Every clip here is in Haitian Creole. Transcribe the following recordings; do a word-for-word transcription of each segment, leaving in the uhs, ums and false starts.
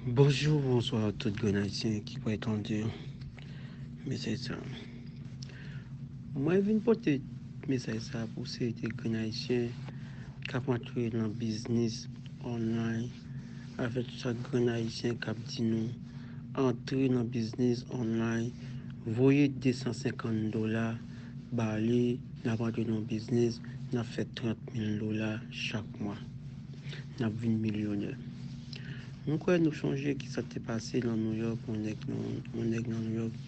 Bonjou, bonswa tout grenn ayisyen ki pral tande mesaj sa. Mwen vin pote mesaj sa pou se te grenn ayisyen k ap antre nan biznis online, avèk chak grenn ayisyen k ap di nou antre nan biznis online, voye de san senkant dola ba li, n ap antre nan biznis, n ap fè trant mil dola chak mwa. N ap vin milyonè. Mwen kwè nou sonje ki sa te pase nan Nouyòk, yon nèg nan yon nèg nan Nouyòk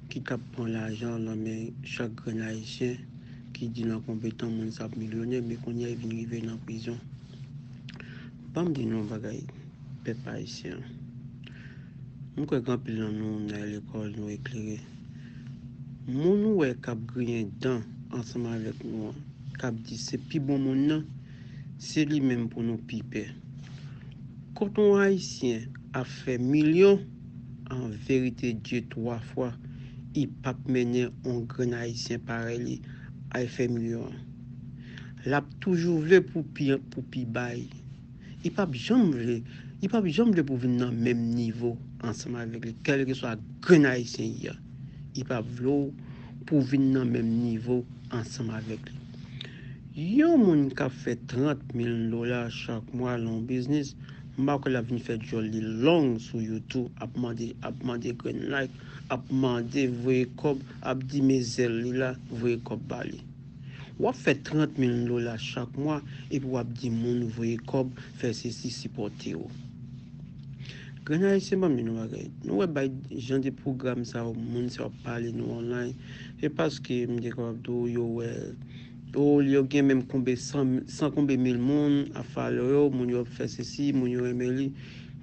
ki t ap pran lajan nan men chak grenn ayisyen, ki di nan konbetan moun sa ap milyonè, men kounye a li vin rive nan prizon. Ban m di nou yon bagay, pèp ayisyen an. Mwen kwè gen anpil nan nou, n al lekòl, nou eklere. Moun ou wè k ap griyen dan ansanm avèk nou an, k ap di se pi bon moun nan, se li menm pou nou pi pè. Kote yon ayisyen ap fè milyon, an verite, Dye twa fwa, li p ap mennen yon grenn ayisyen parèy li al fè milyon an. L ap toujou vle pou pi, pou pi bay. Li p ap janm vle, li p ap janm vle pou vin nan menm nivo ansanm avèk li, kèlkeswa grenn ayisyen li a. Li p ap vle w pou vin nan menm nivo ansanm avèk li. Yon moun k ap fè trant mil dola chak mwa nan yon biznis, m pa kwè l ap vin fè djòl li long sou YouTube, ap mande, ap mande grenn like, ap mande voye kòb, ap di mezèl li la, voye kòb ba li. W ap fè trant mil dola chak mwa, epi w ap di moun voye kòb, fè sesi, sipòte w. Grenn ayisyen, ban m di nou bagay. Nou wè bay jan de pwogram sa yo, moun sa yo ap pale nou online, se paske m te kapab di w, yo wè, o, yo gen menm konbe san, san konbe mil moun ap follow yo, moun yo ap fè sesi, moun yo renmen li.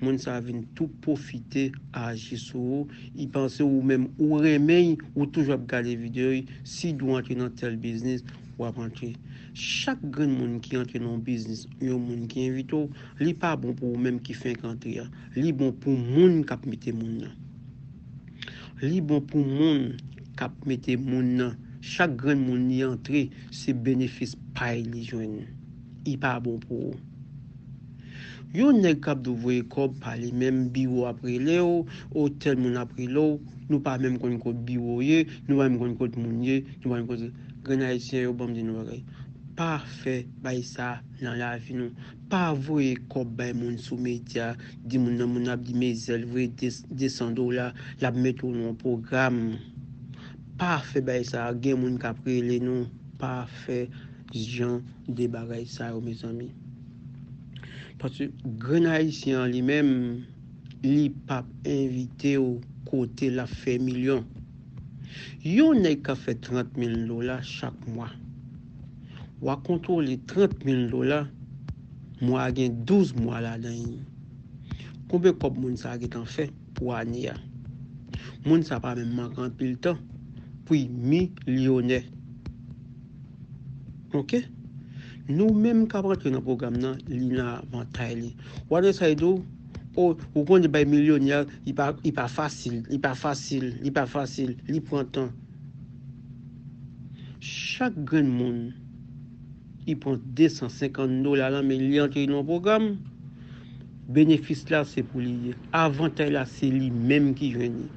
Moun sa a vin tou pwofite aji sou ou. Li panse ou menm ou renmen l, ou toujou ap gade videyo l. Si di w antre nan tèl biznis, w ap antre. Chak grenn moun ki antre nan yon biznis, yon moun ki envite w, li pa bon pou ou menm ki fenk antre a. Li bon pou moun k ap mete moun nan. Li bon pou moun k ap mete moun nan. Chak grenn moun li antre, se benefis pa l li jwenn. Li pa bon pou ou. Yon nèg k ap di w voye kòb pa li menm, biwo ap rele w, otèl moun ap rele w, nou pa menm konn kot biwo ye, nou pa menm konn kot moun ye, nou pa menm konn kot grenn ayisyen yo, ban m di nou bagay. Pa fè bay sa nan lavi nou. Pa voye kòb bay moun sou medya, di moun nan, moun ap di mezèl voye de, de san dola, l ap mete w nan yon pwogram. Pa fè bay sa, gen moun k ap rele nou. Pa fè jan de bagay sa yo, mezanmi. Paske grenn ayisyen an li menm, li p ap envite w kote l ap fè milyon. Yon nèg k ap fè trant mil dola chak mwa. W a kontwole trant mil dola, mwa a gen douz mwa ladan l. Konbe kòb moun sa a gentan fè pou ane a? Moun sa a pa menm manke anpil tan pou l milyonè. Oke? Nou menm k ap antre nan pwogram nan, li nan avantay li. W a tande sa yo di w, o, ou konnen bay milyonè, li pa, li pa fasil, li pa fasil, li pa fasil, li pran tan. Chak grenn moun, li pran de san senkant dola nan men li, li antre nan yon pwogram, benefis la se pou li ye. Avantay la se li menm ki jwenn li.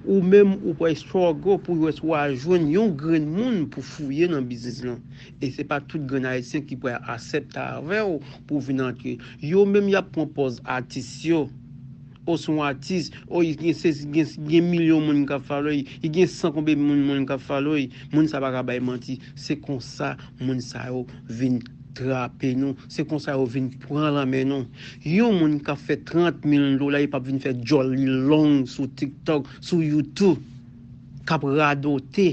Ou menm, ou pral struggle pou wè si w a jwenn yon grenn moun pou fouye nan biznis lan. E se pa tout grenn ayisyen ki pral aksepte avè w pou vin antre. Yo menm, y ap pran pòz atis yo. O, se yon atis, o, li gen, se, gen, gen milyon moun k ap follow li, li gen san konbyen moun, moun k ap follow li. Moun sa pa ka bay manti. Se konsa moun sa yo vin trape nou. Se konsa yo vin pran lanmen nou. Yon moun k ap fè trant mil dola, li p ap vin fè djòl li long sou TikTok, sou YouTube, k ap radote.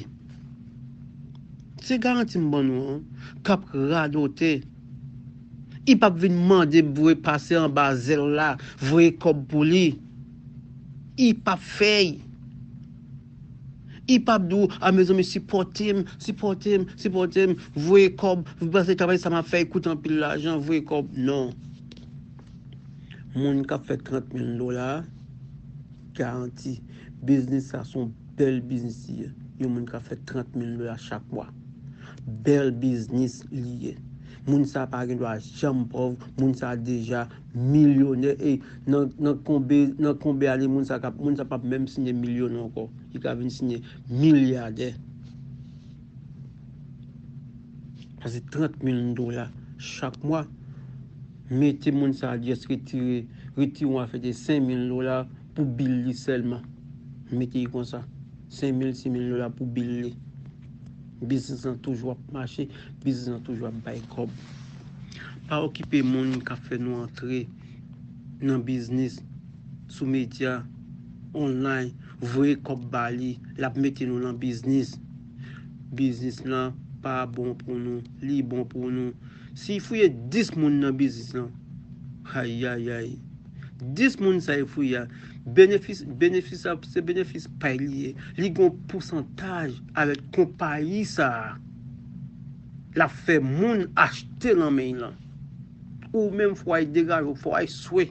Se garanti m ban nou an, k ap radote. Li p ap vin mande voye pase anba zèl la, voye kòb pou li. Li p ap fè l. Li p ap di w, a, mezanmi, sipòte m, sipòte m, sipòte m, voye kòb, paske travay sa m ap fè, li koute anpil lajan, voye kòb. Non. Moun k ap fè trant mil dola, garanti, biznis sa se yon bèl biznis li ye. Yon moun k ap fè trant mil dola chak mwa. Bèl biznis li ye. Moun sa pa gen dwa janm pòv, moun sa deja milyonè. E nan, nan konbe, nan konbe ane moun sa ka, moun sa p ap menm siyen milyonè ankò. Li ka vin siyen milyadè. Sa se trant mil dola chak mwa. Mete moun sa a just retire, retire yon afè de senk mil dola pou bil li sèlman. Mete li konsa. Senk mil, sis mil dola pou bil li. Biznis lan toujou ap mache, biznis lan toujou ap bay kòb. Pa okipe moun k ap fè nou antre nan biznis sou medya, online, voye kòb ba li, l ap mete nou nan biznis. Biznis lan pa bon pou nou, li bon pou nou. Si fouye dis moun nan biznis lan, ayayay, dis moun sa e fouye a, benefis, benefis la, se benefis pay li ye. Li gen yon pousantaj avèk konpayi sa a. L ap fè moun achte nan men l lan. Ou menm fò w al degaje w, fò w al swe.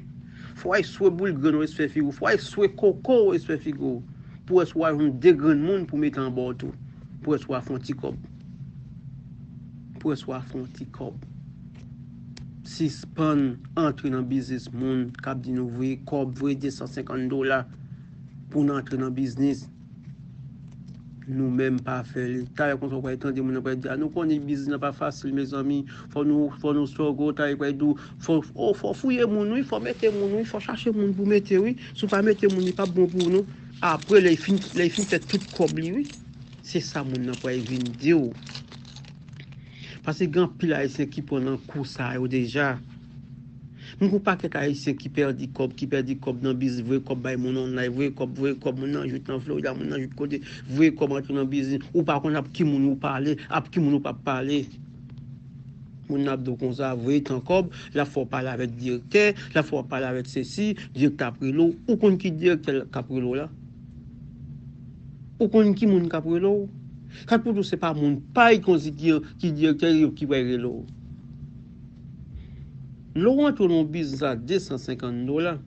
Fò w al swe boul grenn ou espè figi w, fò w al swe koko ou espè figi w. Pou wè si w a jwenn de grenn moun pou mete anba w tou. Pou wè si w a fè yon ti kòb. Pou wè si w a fè yon ti kòb. Sispann antre nan biznis moun k ap di nou voye kòb, voye de san senkant dola pou n antre nan biznis. Nou menm pa fè li. Talè konsa w pral tande moun nan pral di, "A, nou konnen biznis lan pa fasil, mezanmi. Fò nou, fò nou struggle," talè pral di w, "Fò, oh, fò fouye moun, wi, fò mete moun, wi, fò chache moun pou mete, wi. Si w pa mete moun, li p ap bon pou nou." Apre, lè l fin, lè l fin fè tout kòb li, wi, se sa moun nan pral vin di w. Paske gen anpil Ayisyen ki pran nan kou sa yo deja. M gen yon pakèt Ayisyen ki pèdi kòb, ki pèdi kòb nan biznis, voye kòb bay moun online, voye kòb, voye kòb, moun nan jouk nan Florida, moun nan jouk kote, voye kòb antre nan biznis. Ou pa konn ap ki moun ou pale, ap ki moun ou p ap pale. Moun nan ap di w konsa, voye tan kòb, l ap fè w pale avèk direktè, l ap fè w pale avèk sesi, direktè ap rele w. Ou konn ki direktè k ap rele w la? Ou konn ki moun k ap rele w? Kat pou di w se pa moun pa y konsi ki, ki direktè yo ki pral rele w. Lè w antre nan yon biznis a de san senkant dola,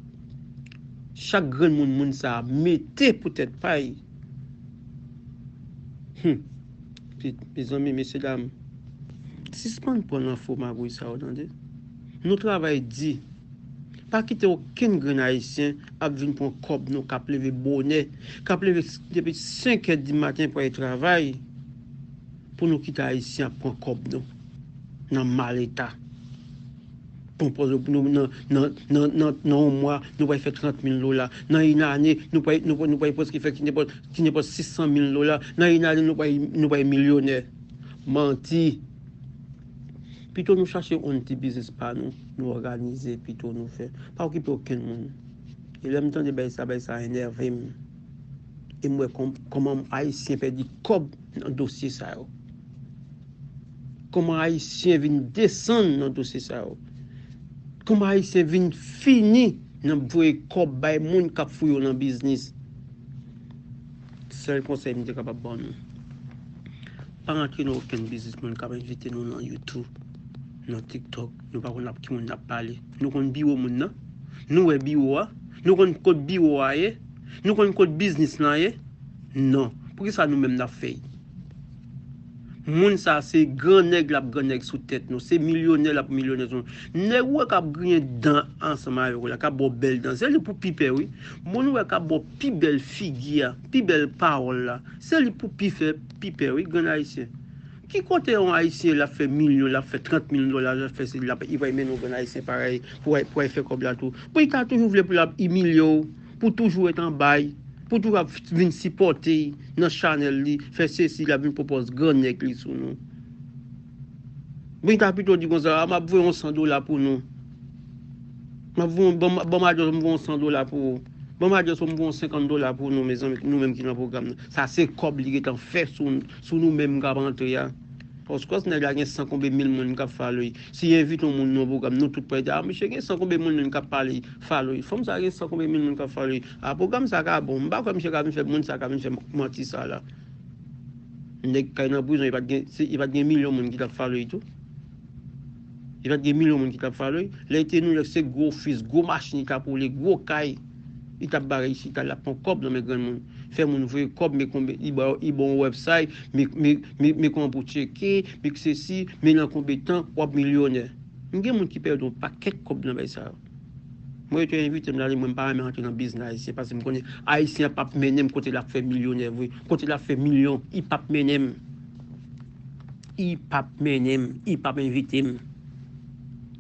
chak grenn moun, moun sa a mete pou tèt pa y. Hmm. Mezanmi, mesye dam, sispann pran nan fo magouy sa yo, tande. Nou travay di. Pa kite okenn grenn Ayisyen ap vin pran kòb nou k ap leve bonè, k ap leve s- depi senk è dimaten pou al travay, pou nou kite Ayisyen ap pran kòb nou nan mal eta. Pran pòz nou nan, nan, nan, nan, nan yon mwa, nou pral fè trant mil dola. Nan yon ane, nou pral, nou, nou pral prèske fè ki nenpòt, ki nenpòt sis san mil dola. Nan yon ane, nou pral, nou pral milyonè. Manti. Pito nou chache yon ti biznis pa nou, nou òganize, pito nou fè. Pa okipe okenn moun. E lè m tande bagay sa, bagay sa enève m. E m wè kòm, kòman Ayisyen pèdi kòb nan dosye sa yo. Kòman Ayisyen vin desann nan dosye sa yo. Kòman Ayisyen vin fini nan voye kòb bay moun k ap fouye yo nan biznis. Sèl konsèy m te kapab ban nou. Pa rantre nan okenn biznis moun k ap envite nou nan YouTube, nan TikTok. Nou pa konn ap ki moun n ap pale. Nou konn biwo moun nan? Nou wè biwo a? Nou konn kot biwo a ye? Nou konn kot biznis lan ye? Non. Poukisa nou menm n ap fè l? Moun sa se gran nèg l ap gran nèg sou tèt nou. Se milyonè l ap milyonè sou nou. Nèg ou wè k ap griyen dan ansanm avèk ou la, k ap ba w bèl dan, se li pou pi pè wi. Moun ou wè k ap ba w pi bèl figi a, pi bèl pawòl la, se li pou pi fè, pi pè wi, grann ayisyen. Ki kote yon ayisyen l ap fè milyon, l ap fè trant mil dola, l ap fè se li, l ap, li pral mennen yon grann ayisyen parèy pou, pou al fè kòb la tou. Pou li ta toujou vle pou l ap imilye w, pou toujou ret anba l, pou toujou ap vin sipòte l nan chanèl li, fè sesi, l ap vin pwopòz gran nèg li sou nou. Bon, li ta pito di konsa, a, m ap voye yon san dola pou nou. M ap voye, ban m, ban m adrès, m voye yon san dola pou ou. Ban m adrès ou, m voye yon senkant dola pou nou, mezanmi, nou menm ki nan pwogram nan. Sa se kòb li gentan fè sou, sou nou menm k ap antre a. Of course, nèg la gen san konbyen mil moun k ap follow li. Si li envite yon moun nan pwogram, nou tout pral di, a, misye gen san konbyen moun menm k ap pale, follow li. Fanm sa gen san konbyen mil moun k ap follow li. A, pwogram sa ka bon. M pa kwè misye ka vin fè, moun sa ka vin fè manti sa la. Nèg kay nan prizon, li pa t gen, se, li pa t gen milyon moun ki t ap follow li tou. Li pa t gen milyon moun ki t ap follow li. Lè li te Nouyòk, se gwo ofis, gwo machin li t ap woule, gwo kay. Li t ap bare isit la, l ap pran kòb nan men granmoun. Fè moun voye kòb, men konbe, li ba, li ba w website, men, men, men, men kòman pou tcheke, men sesi, men nan konbe tan, w ap milyonè. M gen moun ki pèdi yon pakèt kòb nan bagay sa yo. Mwen, yo te envite m la, mwen, m pa renmen antre nan biznis ayisyen, paske m konnen ayisyen p ap mennen m kote l ap fè milyonè vre. Kote l ap fè milyon, li p ap mennen m. Li p ap mennen m, li p ap envite m.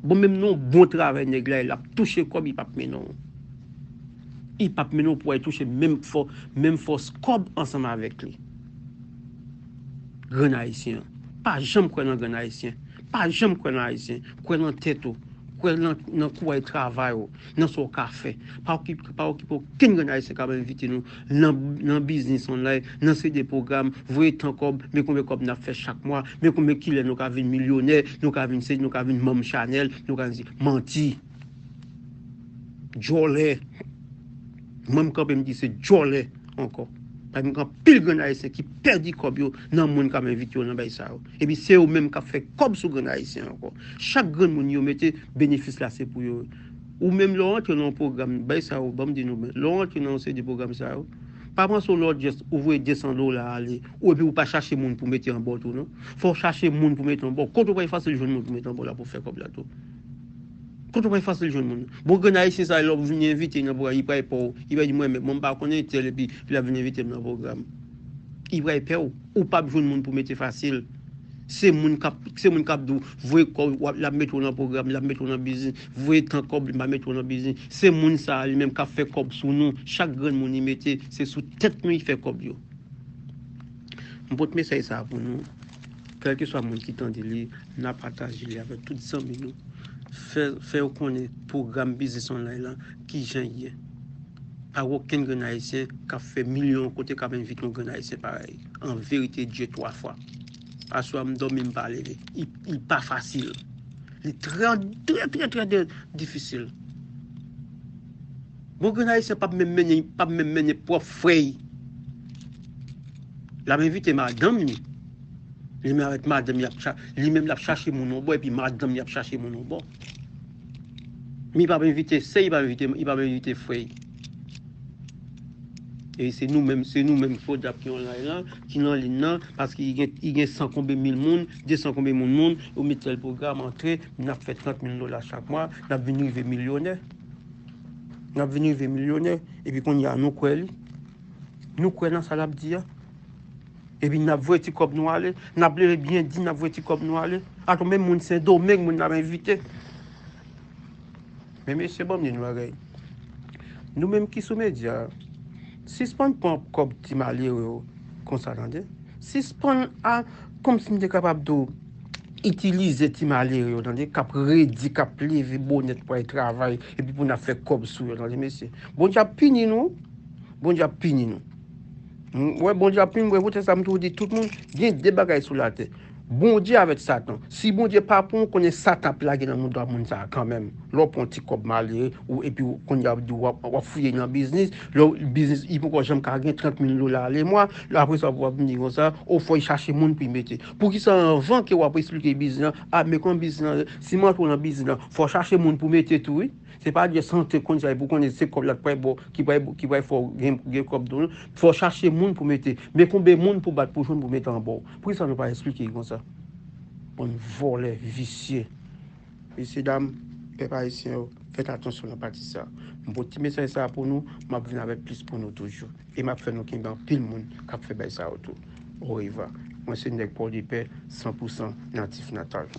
Bon, menm nan yon bon travay nèg la, l ap touche kòb, li p ap mennen w. Li p ap mennen w pou w al touche menm fò, menm fòs kòb ansanm avèk li. Grann ayisyen an. Pa janm kwè nan grann ayisyen. Pa janm kwè nan ayisyen. Kwè nan tèt ou. Kwè nan, nan kouraj travay ou. Nan sa w ka fè. Pa okipe, pa okipe okenn grann ayisyen k ap envite nou nan, nan biznis online, nan seri de pwogram, voye tan kòb, men konbyen kòb n ap fè chak mwa, men konbyen kilè nou ka vin milyonè, nou ka vin se, nou ka vin manm chanèl, nou ka vin se manti. Djòlè. Mwen m kanpe m di se djòlè ankò. Paske m gen anpil grann ayisyen ki pèdi kòb yo nan moun k ap envite yo nan bagay sa yo. Epi se yo menm k ap fè kòb sou grann ayisyen ankò. Chak granmoun yo mete, benefis la se pou yo. Ou menm lè w antre nan yon pwogram, bagay sa yo, ban m di nou, lè w antre nan yon seri de pwogram sa yo, pa panse w lè w just ou voye de san dola ale, ou epi ou pa chache moun pou mete anba w tou non. Fò w chache moun pou mete anba w. Kote w pral fasil jwenn moun pou mete anba w la pou fè kòb la tou. Kote w pral fasil jwenn moun. Bon, grann ayisyen sa lè w vin envite nan pwogram, li pral pè w. Li pral di mwen menm, mwen m pa konnen tèl epi l ap vin envite m nan pwogram. Li pral pè w. Ou p ap jwenn moun pou mete fasil. Se moun k ap, se moun k ap di w voye kòb, w ap, l ap mete w nan pwogram, l ap mete w nan biznis, voye tan kòb, li va mete w nan biznis. Se moun sa a li menm k ap fè kòb sou nou. Chak granmoun li mete, se sou tèt nou li fè kòb yo. M pote mesaj sa a pou nou. Kèlkeswa moun ki tande li, n a pataje li avèk tout zanmi nou. Fè, fè yo konnen pwogram biznis online lan, kijan l ye. Pa gen okenn grenn ayisyen k ap fè milyon kote k ap envite yon grenn ayisyen parèy. An verite, Dye twa fwa. Aswè a m dòmi, m pa leve. Li, li pa fasil. Li trè, trè, trè, trè, trè difisil. Bon, grenn ayisyen p ap menm mennen, p ap menm mennen pwòp frè l. L ap envite madanm li. Li menm avèk madanm li ap cha-, li menm l ap chache moun yon bò, epi madanm li ap chache moun yon bò. Men li p ap envite sè, li p ap envite, li p ap envite frè l. E se nou menm, se nou menm Prodap ki online lan, ki nan liy nan, paske li gen, li gen san konbyen mil moun, de san konbyen moun, moun, yo met tèl pwogram, antre, n ap fè trant mil dola chak mwa, n ap vin rive milyonè. N ap vin rive milyonè, epi kounye a nou kwè li. Nou kwè nan sa l ap di a. Epi n ap voye ti kòb nou ale. N ap leve byen di, n ap voye ti kòb nou ale. Atò menm moun Sendomeng, moun n ap envite. Men mesye, ban m di nou bagay. Nou menm ki sou medya, sispann pran kòb ti malere yo konsa, tande. Sispann a, kòmsi m te kapab di w, itilize ti malere yo, tande, k ap redi, k ap leve bonè pou al travay, epi pou n ap fè kòb sou yo, tande, mesye. Bondye ap pini nou. Bondye ap pini nou. M, wè, Bondye ap pini, wè, poutèt sa m toujou di tout moun, gen de bagay sou latè. Bondye avèk Satan. Si Bondye pa pou w, konnen Satan ap lage nan mouda moun sa a kanmenm. Lè w pran ti kòb malere, ou, epi w, kounye a w ap di w ap, w ap fouye nan biznis, lè w, biznis, li poko janm ka gen trant mil dola ale mwa, lè apre sa w ap vin di konsa, o fò l chache moun pou l mete. Poukisa anvan ke w ap esplike biznis lan, a, men kòman biznis lan, si m antre w nan biznis lan, fò w chache moun pou mete tou, wi. Se pa just antre konsa epi w konnen se kòb la k pral ba w, ki pral, ki pral fè w gen, gen kòb tou non. Fò w chache moun pou mete. Men konbyen moun pou bat pou jwenn pou mete anba w. Poukisa nou pa esplike l konsa? Bann vòlè, visye. Mesye dam, pèp ayisyen yo, fèt atansyon nan pati sa. M pote ti mesaj sa a pou nou, m ap vin avèk plis pou nou toujou. E m ap fè nou kenbe anpil moun k ap fè bagay sa yo tou. Orevwa. Mwen se nèg Pòdepè, san pou san natif natal.